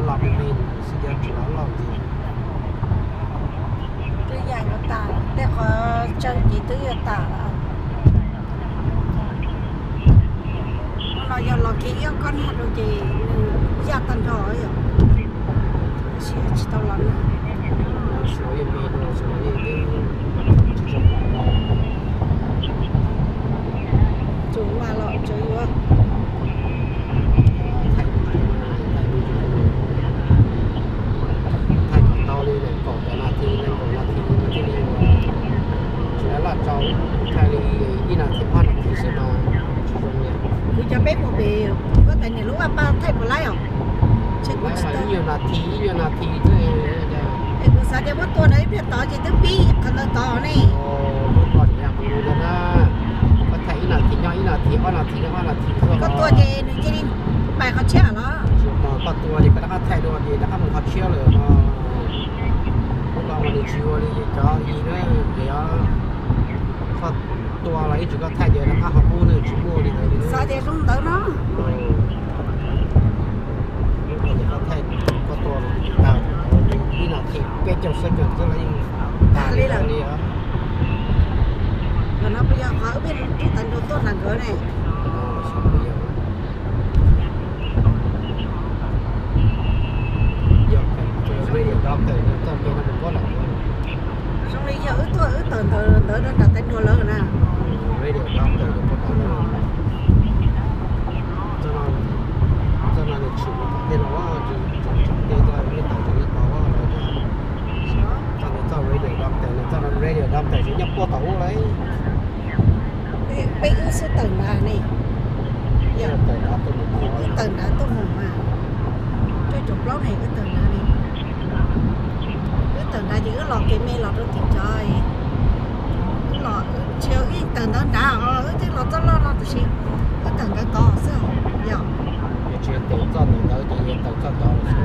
Los me me xwb, tsis los loj ntxiv. Twb yaj yuav tas, tej qhov tsawg ces twb yuav tas lawm. Hnub no yog los kiag ib ob kob nag rau ces nws yaj tag nrho yom. Tab sis tsis tau los na. Tsuas ua los tsuas yuav thaij kom tau li nees nkaum peb nas this, nees nkaum nas this thiaj li tsis laj tsau, thaij li ib nas this ob nas this xwb mas tsis zoo li. Kuv cov peb mus pem koj tais niam lub vaj paj thaij puas laib os? Ib nyuag nas this, ib nyuag nas this xwb. Es kuv xav tias muab tua ntawd ib pliag tod ces twb pib qhov ntawd tod ne. Koj thaij ib nas this nyob ib nas this, ob nas this nyob ob nas this xwb. Koj tua ces nws cia li pais qhov tshiab los? Tsis, koj tua ces koj rov qab thaij dua ces rov qab mus qhov tshiab lawm no. Hnub no mas nws tsis ua li cov i na, ces koj tua los ib tsam koj thaij ces rov qab ho pub nws tsis muaj li ntawd li. Xav tias zoo ntawd no. Koj thaij, koj tua tag ib nas this peb caug second xwb los yeej tag li os. Ntawm no puas yog qhov wb pheej tawm nrog tuaj nram nkawd ne? Yog, radio doctor txoj kev no mus puab lawm. Zoo li yog wb tuaj wb tawm ntawd ntawd rau nram Taiv Nruas lawm na. Radio doctor, txoj no nws tshwm tej no, tseem tseem tej txoj ib tawm tseem ib tau los, txoj no txoj radio doctor, txoj no radio doctor ces nyob puag tom ub lawm. Peb wb xub tawm nrad ne. Wb tawm nrad tuaj mus mas cuaj caum plaub ne, wb tawm nrad ne. Wb tawm nrad ces wb los kev me los rau tim cov, wb los tsis, wb yeej tawm ntawd nrad os, wb twb los txoj loj no tab sis wb tawm ntawd tod xwb yom. Tsis tawm txoj ntawd ces tawm txoj tod lawm xwb.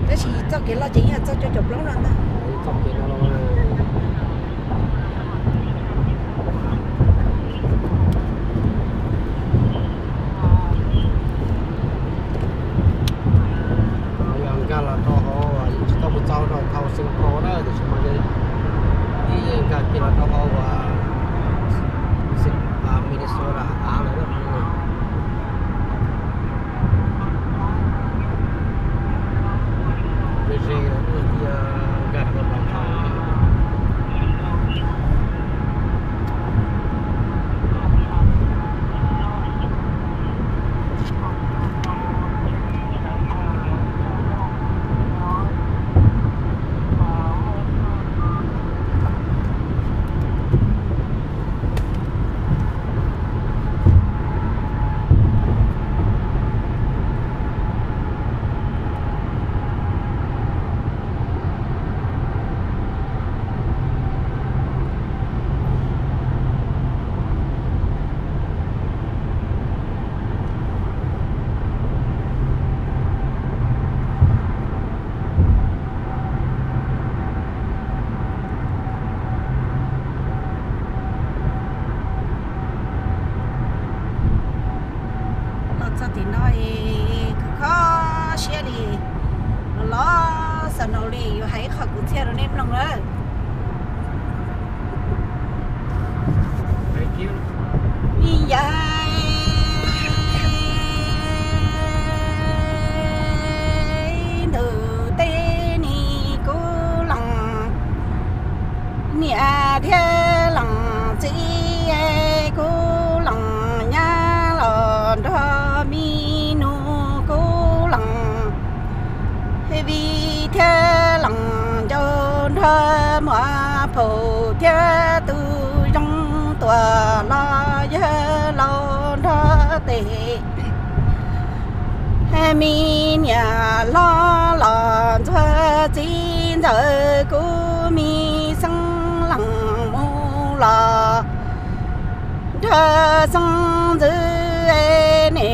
Tab sis txoj kev loj ces yog txoj cuaj caum plaub no ntag. Txoj kev no los yog nkag los rau hauv, tsis tau mus txog rau hauv Saint Paul na, tiam sis mas ib nkag kiag los rau hauv uas Minnesota av lawm. Ze ze los nkag rau hauv. Los txog tim no es kho siab li, los snow li, yuav hais ib qho kwv txhiaj rau nej mloog lawm. Ib yam ntawm tej ni kuj lees, niam thiab lees txiv kuj lees, nyab los nrog mi nus kuj lees, vij thiab lees ncau nrog muam phaum thiab tus zoo tuam los yawg laus nrog tes. Mi niam hlob los ntxuag txiv ntxawm kuj mi xeeb lees mus los nrog xeeb ntxwv ne.